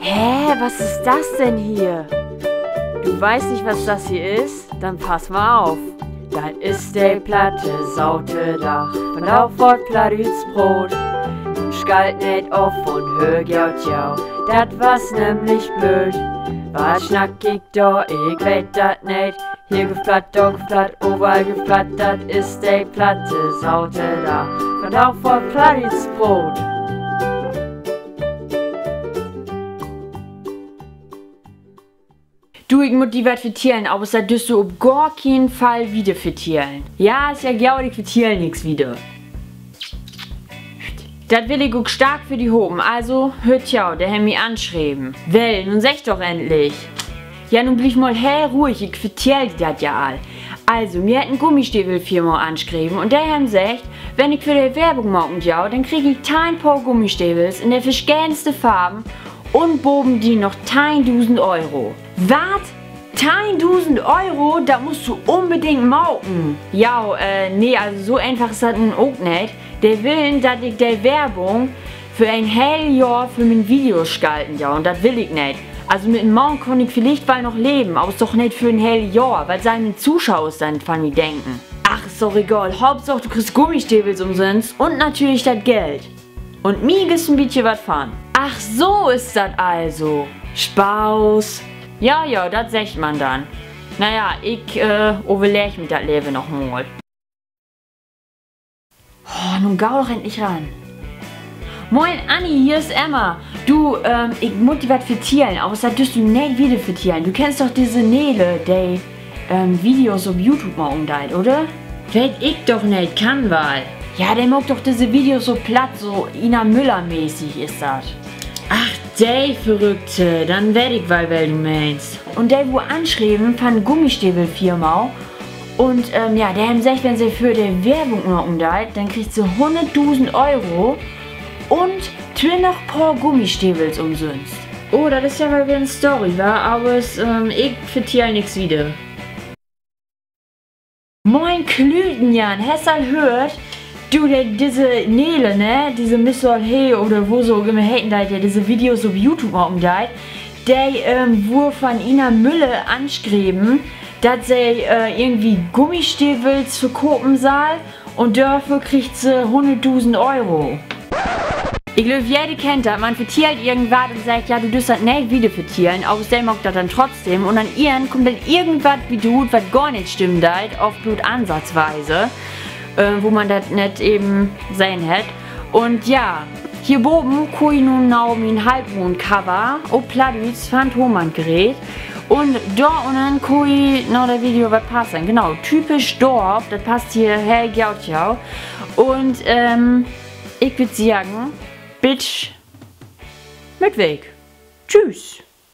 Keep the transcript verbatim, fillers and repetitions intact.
Hä, was ist das denn hier? Du weißt nicht, was das hier ist? Dann pass mal auf. Dat is de platte Saterdag, vandaag word Plattdüütsch praat. Nu schalt neet of un höör gaut tau, dat was nämlich blööd. Wat snack ik dor, ik weet dat neet. Hier gifft Platt, dor gifft Platt, overall gifft Platt, dat is de platte Saterdag, vandaag word Plattdüütsch praat. Du, ik mutt di wat vertellen, aver dat dürst du op gor keen Fall wieder vertellen. Ja, is ja gaut, ik vertell nix wieder. Dat will ik ok stark för di hapen. Also, höör tau, de hebbt mi anschreven. Well, nu segg doch endlich. Ja, nu bliev mal heel ruhig, ik vertell di dat ja al. Also, mi hett en Gummistevelfirma anschreven un de hebbt seggt, wenn ik för de Werbung maken do, denn krieg ik teihn Poor Gummistevels in de verschedenste Farven un bovendien noch teihdusend Euro. Wat? Teihdusend Euro? Dat musst du unbedingt maken. Ja, äh, nee, also so eenfach is dat nu ok neet. De willen, dat ik de Werbung för en heel Johr för mien Videos schalten do, un dat will ik neet. Also mit en Maand kunn ik villicht wall noch leven, aver is doch neet för en heel Johr. Wat sall mien Toschauers denn van mi denken? Ach, is doch egal. Hauptsaak, du kriggst Gummistevels umsünst un natürlich dat Geld. Un mi giffst en bietje wat van. Ach, so is dat also. Spaß. Ja, ja, dat seggt man denn. Na ja, ik, äh, överlegg mi dat lever noch mal. Oh, nu gah doch endlich ran. Moin, Anni, hier is Emma. Du, ähm, ik mutt di wat vertellen, aver dat dürst du neet wieder vertellen. Du kennst doch disse Nele, de, ähm, Videos op YouTube maken deit, oder? Weet ik doch neet, kann wall. Ja, de maakt doch disse Videos so platt, so Ina-Müller-mäßig is dat. Ach, de Verrückte, denn weet ik wall, well du meenst. Un de wurr anschreven van Gummistevelfirma. Un, ähm, ja, de hebbt seggt, wenn se för de Werbung maken deit, denn kriggt se hunnertdusend Euro un twintig Poor Gummistevels umsünst. Oh, dat is ja wall weer en Story, wa? Aver, ähm, ik vertell nix wieder. Moin Klütenjan, hest al höört? Du, de, disse Nele, ne? Disse Miss Solhe oder wo se ok immer heten deit, de disse Videos op YouTube maken deit, de, ähm, wurr van Ina Müller anschreven, dat se, äh, irgendwie Gummistevels verkopen sall un dorför kriggt se hunnertdusend Euro. Ik glööv, jeder kennt dat. Man vertellt irgendwat un seggt: Ja, du dürst dat neet wieder vertellen, aver se maakt dat denn trotzdem. Un an Enn kummt denn irgendwat bi rut, wat gor neet stimmen deit, of bloot ansatzweise, äh, wo man dat neet even sehn hett. Un ja, hier boven köönt ji nu na mien Halbmond-Cover op Plattdüütsch van 't Hohmann-Gerät. Un dor unnen köönt ji na dat Video Wat passt denn? Genau, typisch Dorf, dat passt hier heel gaut, ja. Un, ähm, ik würr seggen, bit Mittweek. Tschüss.